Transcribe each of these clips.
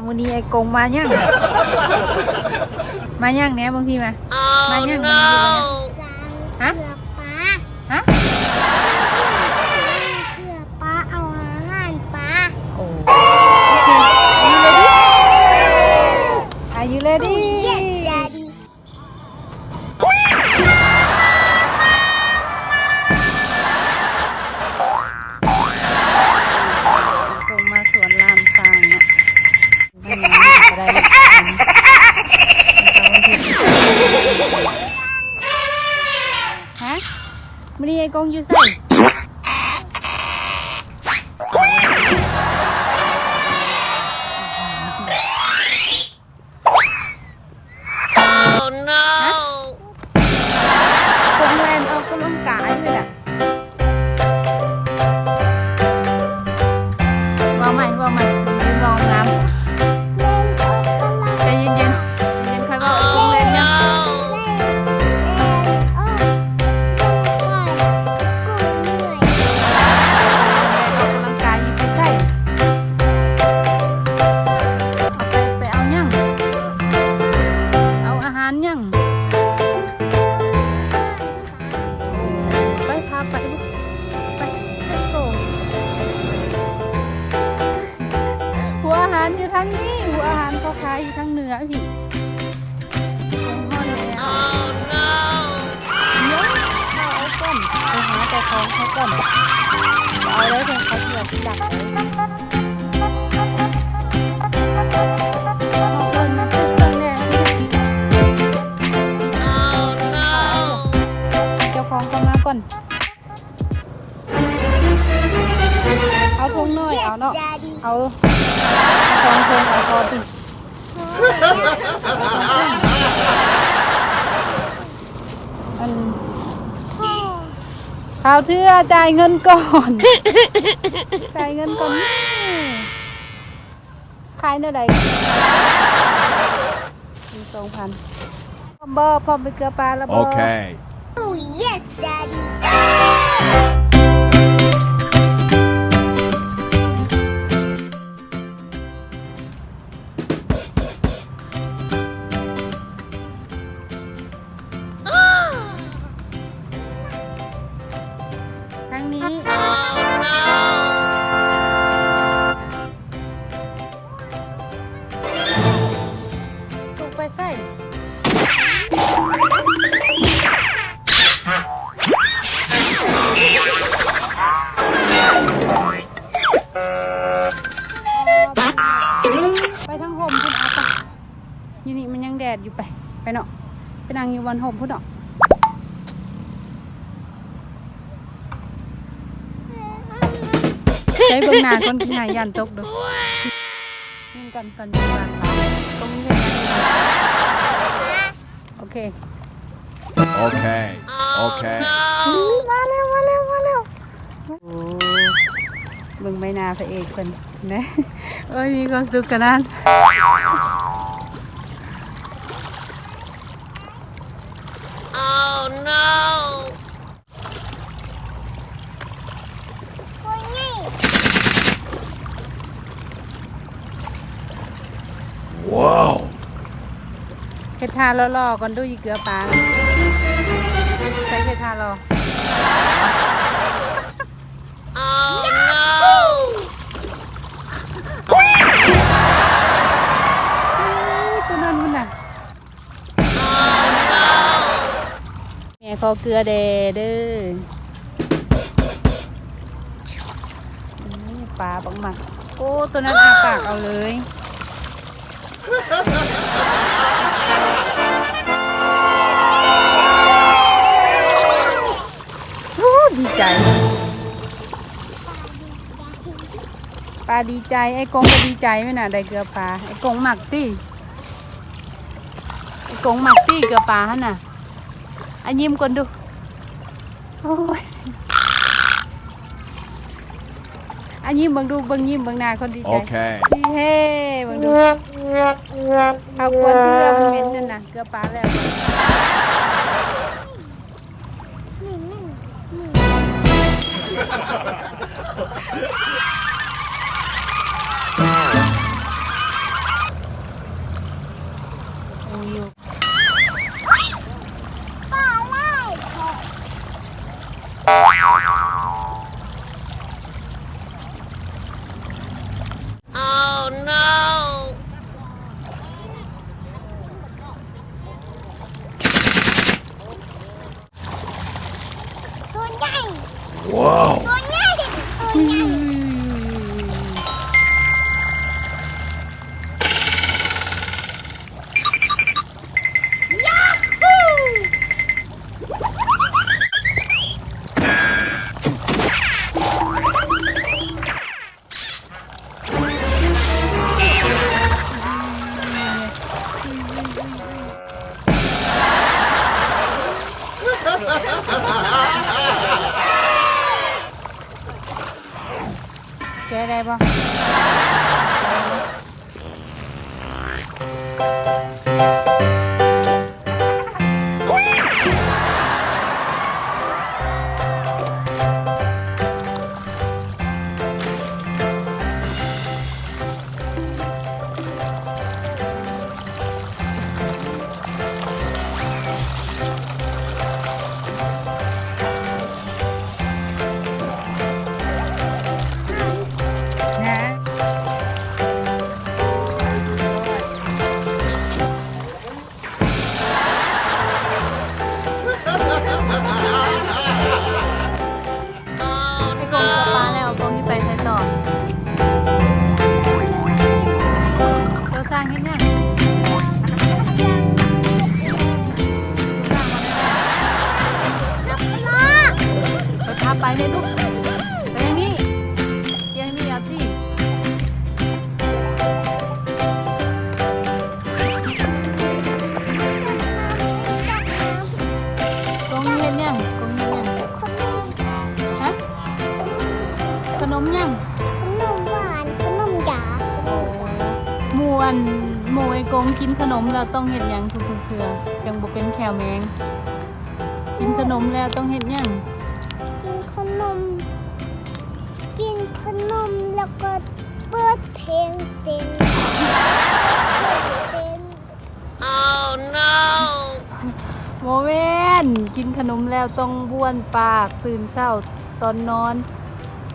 ມື້ນີ້ໄອ້ກົງມາຫຍັງ? ມາຫຍັງແດ່? ເບິ່ງພີ້ມາ ມາຫຍັງ? ຮະ? ເກືອປາ ຮະ? ເກືອປາ ເອົາອາຫານປາ. ໂອເຄ Are you ready? Are you ready? Yes, Daddy. ກົງມາສວນຫຼານຊ້າງເນາະ. ຮະ? ມື້ນີ້ໄອ້ກົງຢູ່ໃສ? ກົງແລ່ນອອກກຳລັງກາຍນີ້ແຫຼະ. ເວົ້າໃໝ່ ເວົ້າໃໝ່ ເປັນເວົ້າງາມ. ໃຈເຢັນໆ ໃຈເຢັນ ຄ່ອຍເວົ້າ. ກົງແລ່ນຫຍັງ? ແລ່ນອອກກຳລັງກາຍນີ້ໄປໃສ? ໄປ ໄປເອົາຫຍັງ? ເອົາອາຫານຫຍັງ? ໄປ ພາໄປ ໄປ let's go. ຫົວອາຫານຢູ່ທາງນີ້ ຫົວອາຫານເຂົາຂາຍຢູ່ທາງເໜືອພີ້. ເຮົາຮອດແລ້ວ. ດຽວເຮົາເອົາກ່ອນ ໄປຫາເຈົ້າຂອງເຂົາກ່ອນ. ເອົາເລີຍ ເພິ່ນເຂົາຊິວ່າຊິດັກເລີຍ. ເອົາເພິ່ນມາຊື້ເຄື່ອງແດ່. ເຈົ້າຂອງເຂົາມາກ່ອນ. ເອົາຖົງນ້ອຍເອົາເນາະ. ເອົາສອງຖົງເອົາພໍຕິ. ອັນ ຄາວເທື່ອ ຈ່າຍເງິນກ່ອນ ຈ່າຍເງິນກ່ອນ. ຂາຍແນວໃດ? ມີສອງພັນ. ພ້ອມບໍ່? ພ້ອມໄປເກືອປາແລ້ວບໍ່? ໂອເຄ. Oh, yes, Daddy. ທາງນີ້. ຕົກໄປໃສ? ໄປທາງຮົ່ມພຸ້ນ ເອົາໄປ. ຢູ່ນີ້ມັນຍັງແດດຢູ່. ໄປ ໄປເນາະ ໄປນັ່ງຢູ່ບ່ອນຮົ່ມພຸ້ນເນາະ. ໃຊ້ເບິ່ງໜ້າຄົນຂີ້ໄຫ້ ຢ້ານຕົກເດີ້. ຍິງກ່ອນ ກ່ອນຊິວາງລາວ ຕົງເຮັດຫຍັງ? ໂອເຄ ໂອເຄ ໂອເຄ. ມາແລ້ວ ມາແລ້ວ ມາແລ້ວ. ໂອ້ ເບິ່ງໃບໜ້າພະເອກເພິ່ນນະ. ໂອ້ຍ ມີຄວາມສຸກຂະໜາດ. Oh no. ວ້າວ ເຮັດທ່າຫຼໍ່ໆກ່ອນດູ ອີເກືອປາ. ໃສ່ເຮັດທ່າຫຼໍ່. Oh no. ໂຕນັ້ນພຸ້ນນະ. ແມ່ຂໍເກືອແດ່ເດີ້. ໂອ້ ປາບັກໝັກ. ໂອ້ ໂຕນັ້ນອ້າປາກເອົາເລີຍ. ໂອ້ ດີໃຈ. ປາດີໃຈ ໄອ້ກົງກໍດີໃຈແມ່ນນະ ໄດ້ເກືອປາ. ໄອ້ກົງມັກຕິ ໄອ້ກົງມັກຕິເກືອປາຫັ້ນນະ. ອາ ຍິ້ມກ່ອນດູ. ໂອ້ຍ ອາ ຍິ້ມເບິ່ງດູ ເບິ່ງ ຍິ້ມເບິ່ງໜ້າຄົນດີໃຈ. ໂອເຄ ເຮີ ເບິ່ງດູ. ເຮົາຄວນເພື່ອມັນເໝັນນັ້ນນະ ເກືອປາແລ້ວ. ນີ້ ນີ້ ນີ້. ວ່າ ໄອ້ກົງເຂົ້າປ່າແລ້ວ ກົງຊິໄປໃສຕໍ່? ໂຕຊ່າງເຮັດຫຍັງ? ໄປພາໄປແດ່ລູກ ໄປທາງນີ້ ດຽວໃຫ້ມີອາຕີ. ກົງເຮັດຫຍັງ? ກົງເຮັດຫຍັງ? ຂະໜົມ. ຮະ? ຂະໜົມຫຍັງ? ຂະໜົມຫວານ ຂະໜົມຢາ ຂະໜົມຢາ. ໝູ່ອັນ ໝູ່ໄອ້ກົງກິນຂະໜົມແລ້ວຕ້ອງເຮັດຫຍັງທຸກໆເທື່ອ ຈັ່ງບໍ່ເປັນແຂ້ວແມງ? ກິນຂະໜົມແລ້ວຕ້ອງເຮັດຫຍັງ? ກິນຂະໜົມ ກິນຂະໜົມແລ້ວກໍເປີດເພງເຕັ້ນ ເປີດເພງເຕັ້ນ. ໂອໂນ ບໍ່ແມ່ນ ກິນຂະໜົມແລ້ວຕ້ອງບ້ວນປາກ ຕື່ນເຊົ້າຕອນນອນ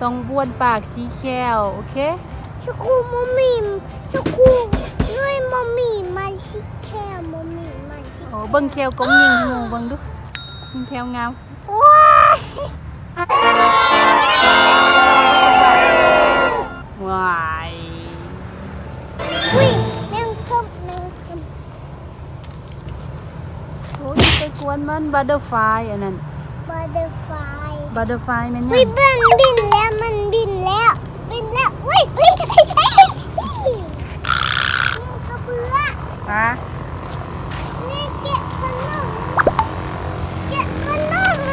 ຕ້ອງບ້ວນປາກສີແຂ້ວ ໂອເຄ? ສະຄູບໍ່ມີ ສະຄູໜ້ອຍບໍ່ມີ ມັນສີແຂ້ວບໍ່ມີ ມັນສີແຂ້ວ. ໂອ້ ເບິ່ງແຂ້ວກົງຍິງໃຫ້ໝູ່ເບິ່ງດູ ຍິງແຂ້ວງາມ. ໂອ້ຍ ວ້າຍ ອຸ້ຍ ແມງຄົບ ແມງຄົບ. ໂອ້ຍ ໄປກວນມັນ ບັດເຕີຟາຍອັນນັ້ນ ບັດເຕີຟາຍ ບັດເຕີຟາຍແມ່ນຫຍັງ? ອຸ້ຍ ມັນບິນແລ້ວ ມັນບິນແລ້ວ ບິນແລ້ວ ອຸ້ຍ ອຸ້ຍ ແມງກະເບືອ. ປາ ແມ່ເກັບຂະໜົມ ເກັບຂະໜົມ ແ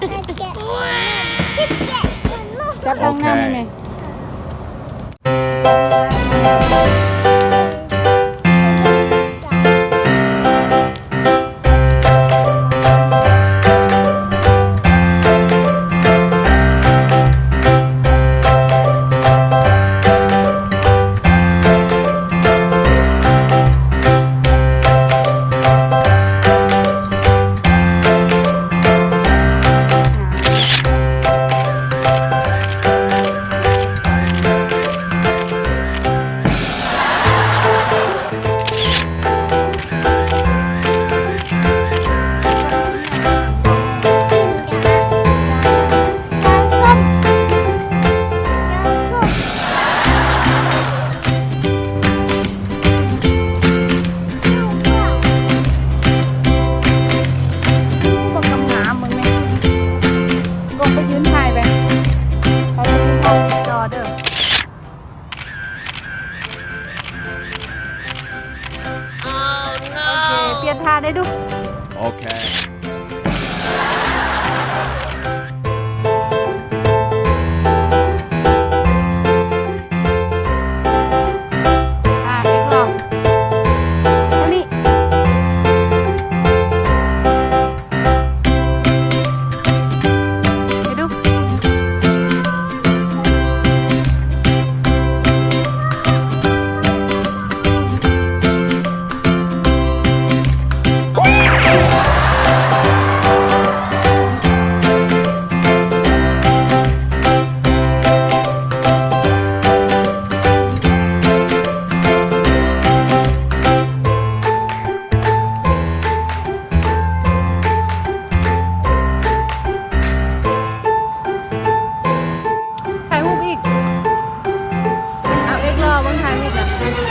ມ່ເກັບຂະໜົມ ເກັບຂະໜົມ ຈັບເອົານ້ຳໃຫ້ແມ່.ບັກງາມໆ ເບິ່ງແນ່ ກົງໄປຢືນຖ່າຍໄປ ເຂົາໄປຢືນຖ່າຍຕໍ່ເດີ. ໂອເຄ ປ່ຽນທ່າໄດ້ດຸ. ໂອເຄ. ອ່າ ອີກລອບ ເທົ່ານີ້. ໄປດູ. ຖ່າຍຮູບອີກ ເອົາເອັກລໍເບິ່ງ ຖ່າຍຮູບນະ.